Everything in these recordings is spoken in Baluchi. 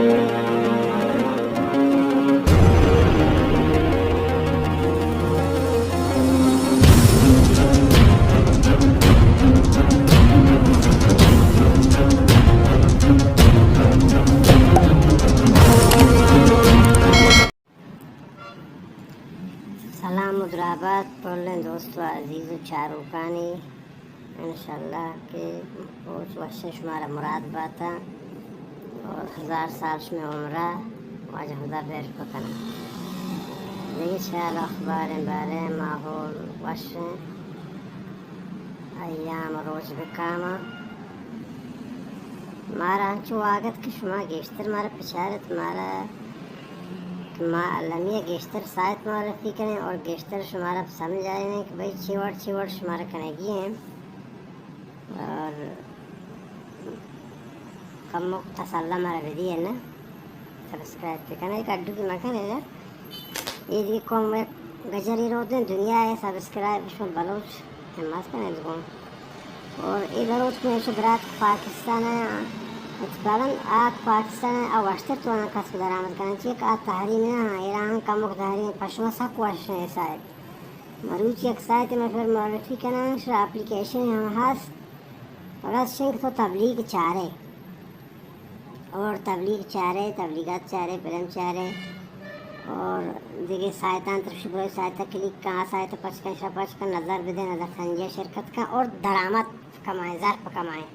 سلام و درابات پلیں دوست و عزیز و چاروکانی، انشاءاللہ کہ روچ وشیں شمارا مراد باتا اور ہزار سال شمے عمرہ واجہ خدا بیر بکنا۔ دگہ چار اخباریں باریں ماحول وشیں، ایام روچ بکاما۔ مارا انچو واگت کہ شما گیشتر مارا بچارت، مارا کہ ما المی ءَ گیشتر سائت معرفی کنیں اور گیشتر شمارا سمجھائیں کہ بھئی چی وڑ چی وڑ شمارا کنگی ہیں اور کمک تسلا مارا بدی ہے نا، سبسکرائب بکنے، کڈو کی مکنے نا۔ اے دگہ قوم گجری رو دیں دنیا ہے، سبسکرائب شما بلوچ ہمت کنیں گوں۔ اور اے بلوچ میں ایشی برات پاکستان ہے، اتفاقاً آ پاکستان ہے، آ وشتر تو آن کسب درآمد کنن، چیک آ تحریم نہ ہاں، ایران کمک تحریم پشما سک وش ہے سائت۔ مروچ یک سائت میں پھر معرفی کنن، شر اپلیکیشن ہم ہست، فقط شنک تو تبلیغ چارے۔ اور تبلیغ چارے، تبلیغات چارے، فلم چارے اور دگہ سائتاں ترشی برو سائتا کلک کن، آ سائتا پچ کن، شا پچ کن، نظر بدے، نظر سنجے شرکت کن اور درآمد کمائیں، ظرف کمائیں۔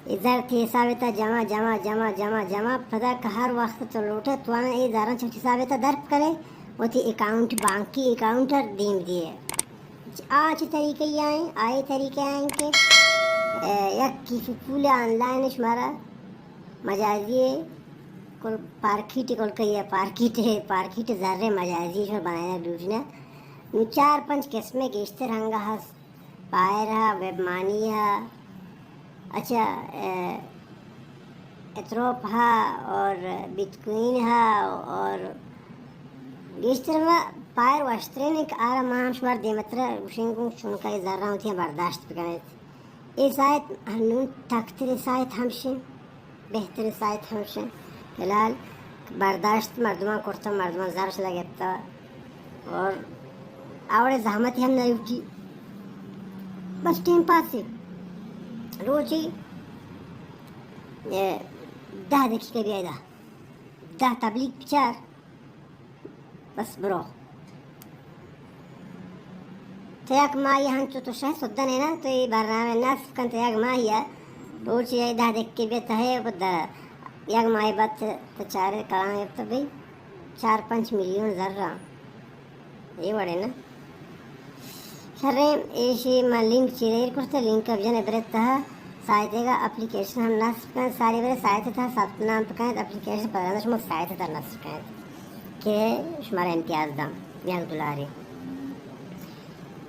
اے زر تی حساب تا جمع، جمع، جمع، جمع، جمع، پدا کہ ہر وقت تو لوٹے تو آنا اے زراں چہ حساب تا درپ کرے، وتی اکاؤنٹ، بانکی اکاؤنٹ دیم دیے۔ آ چہ طریقہ ای آئیں، آئے طریقہ آئیں کہ، اے، یک کیف پول آن لائن شمارا مجازی کل پارکیٹ کل کئی ہے، پارکیٹ ہے، پارکیٹ زر مجازی شمار بنائے لوٹنا۔ نو چار پنچ قسم گیشتر ہنگا ہست، پائر ہا، ویب مانی ہا، اچھا، اے، اتروپ ہا اور بیٹ کوئن ہا اور گیشتر ما پائر وشترین ایک آرا ما ہم شمار دیمتر گوشنگوں چونکہ اے زراں وتی برداشت بکنیت۔ اے سایت ہنون تکتر سایت ہمشیں، بہتر سایت ہمشیں۔ فی الحال برداشت مردمان کرتا، مردمان زرش لگتا اور آوڑے زحمت ہم نہ لوٹی۔ بس ٹیم پاس ہے۔ روچی، اے، دہ دقیقہ بیائے دہ۔ دہ تبلیغ بچار۔ بس برو۔ تو یک ماہی ہنچو تو شہ سدن ہے نا، تو یہ برنامہ نصب کن تو یک ماہی ہے۔ روچی یہ دہ دقیقہ بیائے تہ ہے، پہ دہ، یک ماہی بعد تو چارے کلام تو بھئی چار پنچ میلیون زر رہا۔ اے وڑے نا۔ شریں، ایشی ما لنک چیر ایر کرتے، لنک اب جنے برے تہا سایت گا اپلیکیشن ہم نصب کن، ساری برے سایت تہا ثبت نام بکنت، اپلیکیشن پدا شما سایت تہا نصب کنت کہ شمارا امتیاز داں، یک دلاری۔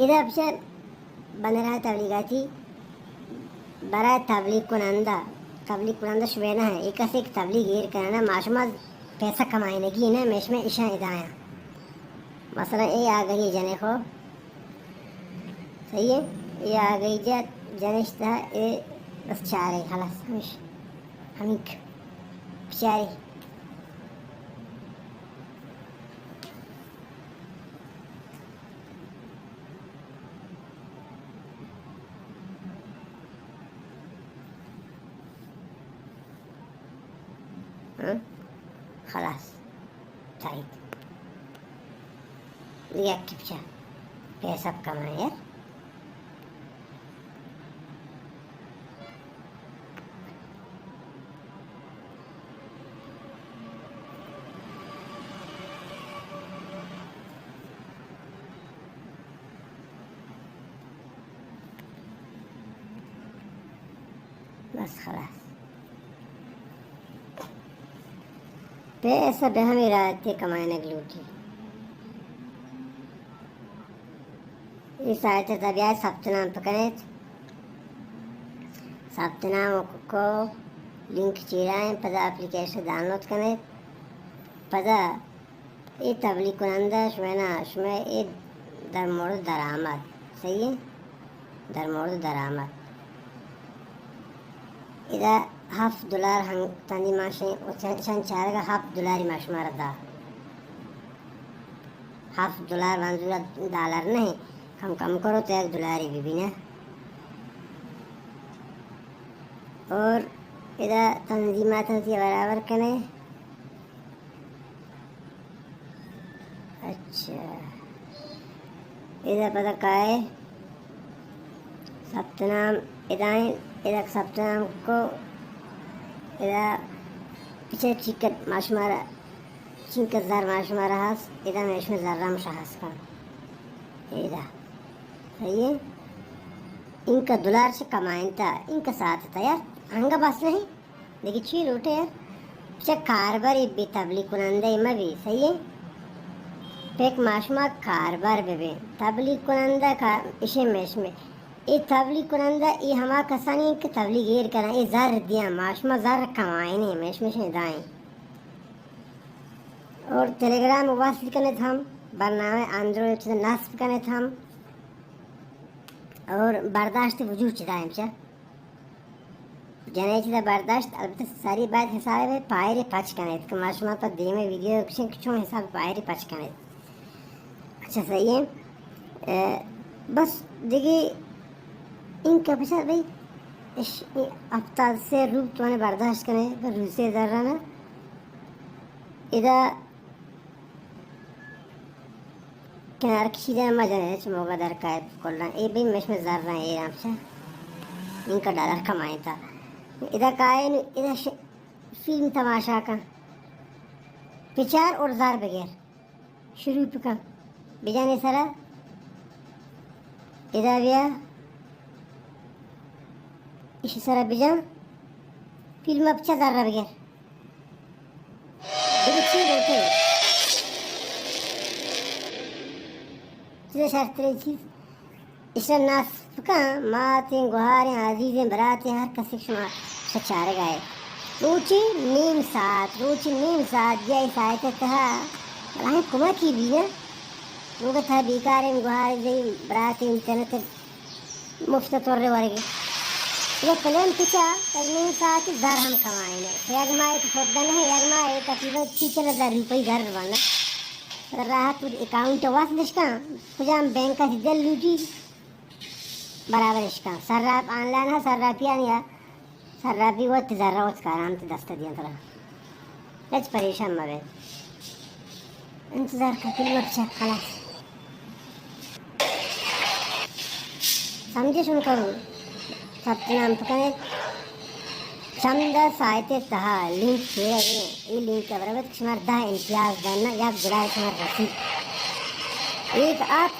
ادا بچار بندرگاہ تبلیغاتی برای تبلیغ کنندہ، تبلیغ کنندہ شمے نہ ہے، ایک کس ایک تبلیغ ایر کرنا، ما شما پیسہ کمائنگی نہ، میں شما اشاں ادایاں۔ مثلاً اے آگہی جنے خو، صحیح ہے؟ اے آگہی جت جنشتہ، اے بس چارے، خلاص، ہمیش، ہمیک، بچارے۔ ہاں؟ خلاص۔ چاہیت۔ یک کپچہ۔ پیسہ کمائے یار۔ بس خلاص۔ پیسہ بہ ہمے راہ تے کمائنگ لوٹی۔ اے سائٹ ءَ تہ بیائے ثبت نام بکنیت۔ ثبت نام کو لنک چیرائیں، پدا اپلیکیشن ڈاؤنلوڈ کنیت۔ پدا اے تبلیغ کنندہ شمئے نا، شمئے اے در مورد درآمد، صحیح ہے؟ در مورد درآمد۔ ادا ہفت دلار ہم تنی ماشیں و چن، چن چارگا ہفت دلاری ما شمارا دا۔ ہفت دلار منظور ڈالر نہیں، کم کم کرو تو یک دلاری ببینے۔ اور ادا تنظیمات ہم چی برابر کنے۔ اچھا، ادا پدا کائے ثبت نام، ادائیں، ادا ثبت نام کو، ادا پچھے چیکت ما شمارا، چینکہ زر ما شمارا ہست، ادا میں شمے زر ہم شہ ہست کن۔ ادا صحیح ہے۔ اینکا دلار چہ کمائنتا، اینکا ساعت تا یار، ہنگا بس نہیں۔ دگہ چی لوٹے؟ چہ کاربر بی، تبلیغ کنندہ مہ بی، صحیح ہے؟ پیک ما شما کاربر ببے، تبلیغ کنندہ کا، اشے میش میں۔ اے تبلیغ کنندہ اے ہما کسانی ہیں کہ تبلیغ ایر کرن، اے زر دیاں، ما شما زر کمائنے، میش میش دائیں۔ اور تلگرام وصل کنت ہم، برنامہ اندرو چیز نصب کنت ہم، اور برداشت وجود چی دائیں چہ جنئے چیزا برداشت، البتہ ساری باید حساب پائرے پچ کنیت کہ ما شما پہ دیمے ویڈیو کشیں کہ چون حساب پائرے پچ کنیت۔ اچھا، صحیح ہے۔ اے، بس دیگه این که بچار بھئی، اش، این ہفتاد سے روپ تو نے برداشت کنے، پر روسے ذرہ نا۔ ادا کنار کشیدہ مجن ہے، چہ موقع در کائے کلن۔ اے بھئی مش میں زر رہے ہیں، اے رام سے ان کا ڈالر کمائیں تا۔ ادا کائے نو، ادا ش-، فلم تماشا کن، بچار اور زر بگیر، شروع بکن، بجانے سرا۔ ادا بیا، اسی سرا بجان، فلم بچار زر بگیر۔ دگہ چی لوٹے؟ چیز شرتریں چیز۔ اشرا نصب کن، ماتیں، گوہاریں، عزیزیں، براتیں، ہر کسی شما شچارگا ہے۔ روچی نیم ساعت، روچی نیم ساعت، بیا اے ساعت تہا بلاہیں کمکی بی نا۔ لوگ تہا بیکاریں، گوہاریں، براتیں، انٹرنیٹ مفت تورے ورگی۔ اے پلین پچا، تر نیم ساعت زر ہم کمائینے۔ یک ماہ ایک سودا نہیں، یک ماہ ایک تقریباً چیچل ہزار روپی زر بنا۔ راحت اکاؤنٹ واسطہ دشکا، کجام بینک ءَ دل لوٹی، برابر اشکا۔ صراف آن لائن ہے، صرافی آنی ہے۔ صرافی وت زر وت کاران تے دست دیاں ترا۔ ہچ پریشان مبے۔ انتظار کا، کل وقت چیک خلاص۔ سمجھے شنو کرو؟ ثبت نام بکنے۔ چند ساعت تہا لنک چیرا گریں۔ اے لنک ءَ برابر شمار دہ امتیاز دن، یک دلار شمار رسی۔ ایک آت،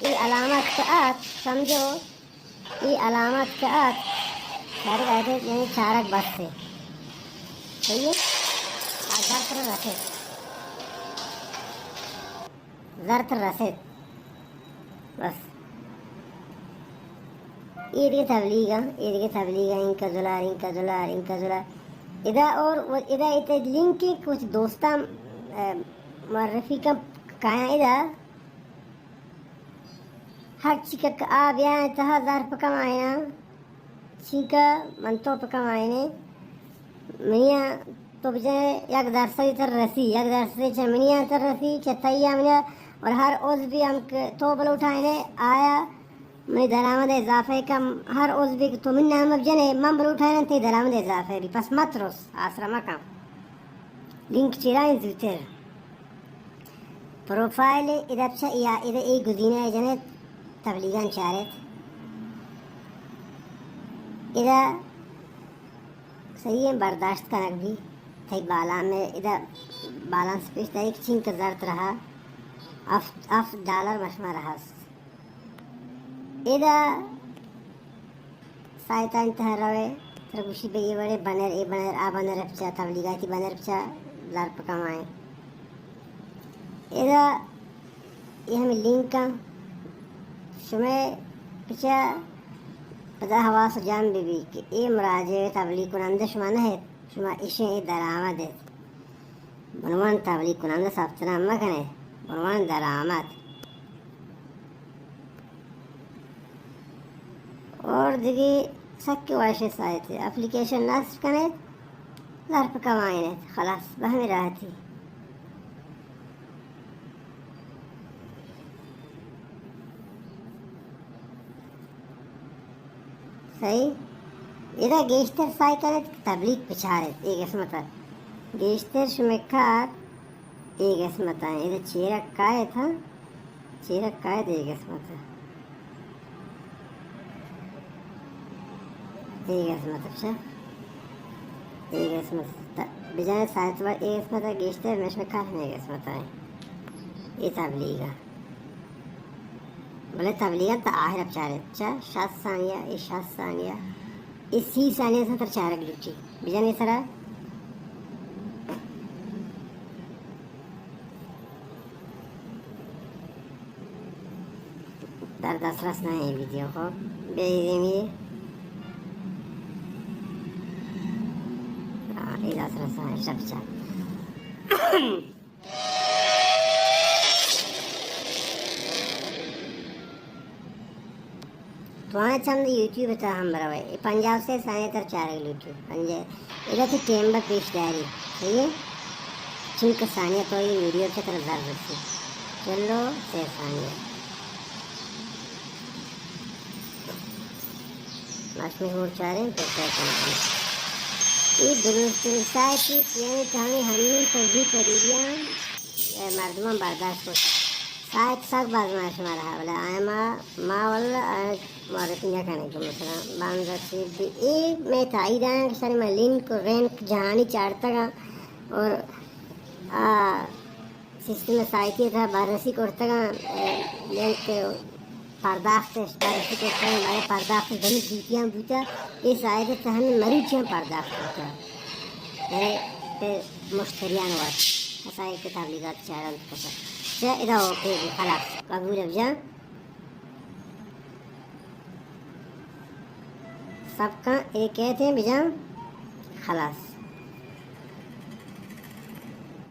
اے علامت کہ آت، سمجھو، اے علامت کہ آت، سارے آتے یعنی چارگ بس ہے۔ صحیح ہے؟ آ زر تر رسیت۔ زر تر رسیت۔ بس۔ اے دیگہ تبلیغ ءَ، اے دیگہ تبلیغ ءَ، اینکا دلار، اینکا دلار، اینکا دلار۔ ادا اور و-، ادا اے لنک ءَ کچھ دوستاں، اے، معرفی کن کایاں ادا۔ ہر چی کہ آ بیاں تہا زر پہ کمائیاں۔ چینکہ من تو پہ کمائینے۔ منی ءَ تو بجائے یک درصدی تر رسی، یک درصدی چہ منی ءَ تر رسی، چہ تئی ءَ منی ءَ، اور ہر عضوی ہم کہ تو بلوٹائینے، آیا منی درآمد اضافہ کم، ہر عضوی کہ تو منی نام بجنے، من بلوٹائیناں تئی درآمد اضافہ بی، پس مترس، آسرا مکن۔ لنک چیرا انت زوتر۔ پروفائل ادا چہ اے، ادا اے گزینہ ءَ جنت، تبلیغاں چارت۔ ادا صحیح ہے، برداشت کنگ بی۔ تئی بالام ادا بالانس پیش داری کہ چینکہ زر ترا ہفت، ہفت ڈالر مشما رہا است۔ ادا سائتانی تہا روئے، ترا گوشی بہ اے وڑے بنر، اے بنر، آ بنر پچا، تبلیغاتی بنر پچا زر پہ کمائیں۔ ادا اے ہمے لنک آں، شمئے پچا پدا حواس جمع بہ بی کہ اے مراجع تبلیغ کنندہ شما نہ ات، شما اشیں اے درآمد ات۔ بنوان تبلیغ کنندہ ثبت نام مکنے، بنوان درآمد۔ اور دگہ سکیں وشیں سائٹے، اپلیکیشن نصب کنیت، زر پہ کمائینیت، خلاص، بہ ہمے راحتی۔ صحیح۔ ادا گیشتر سعی کنیت کہ تبلیغ بچاریت، اے قسمت ءَ گیشتر شمئے کار اے قسمت ءَ اِنت۔ ادا چیرک کایت، ہاں، چیرک کایت اے قسمت ءَ۔ اے قسمت ءَ چہ، اے قسمت ءَ بجائے ساعت وار اے قسمت ءَ گیشتر مئے شمئے کار ہمے قسمت ءَ اِنت۔ اے تبلیغ ءَ۔ بلے تبلیغ ءَ تا آخر ءَ بچارے، چہ شصت ثانیہ، اے شصت ثانیہ، اے سی ثانیہ سر تر چارگ لوٹی۔ بجن اے سرا در دسترس نہ اِنت ویڈیو، خب، بے دیمی۔ ہاں، اے دسترس نہ اِنت، شپ چا۔ تو آں چم یوٹیوب ءِ تہا ہم بروئے۔ اے پنجاہ و سے ثانیہ تر چارگ لوٹی۔ پنجاہ، ادا تو ٹیم بہ پیش داری۔ صحیح ہے؟ چنکہ ثانیہ تو اے ویڈیو چہ ترا زر رسی۔ چلو، سے ثانیہ۔ بس میں ہور چاریں، پھر کیا کریں؟ اے درست سائٹی پیانی کہانی ہمیں تو بھی کری دیا۔ اے مردمان برداشت کت۔ سائٹ سک باز ما شمارا، بلے آیا ما، ما واللہ آیا معرفی نہ کنیں کہ مثلاً بانزا چیز بھی۔ اے میں تائید آیا کہ سر میں لنک و رینک جہانی چارتگا اور آ، سیستم سائٹی ءِ تہا بررسی کرتگاں، اے، لنک پرداخت اش بررسی کرتگاں، بلے پرداخت بنی گیتیاں بوتا، اے سائٹ ءِ تہا ہمے مروچیاں پرداخت بوتا۔ اے، اے مشتریان وقت اسا ایک تبلیغات چارنت کتا۔ چہ ادا اوکے بھی خلاص، قبول اب جان۔ سب کن اے کہتے ہیں بجان خلاص۔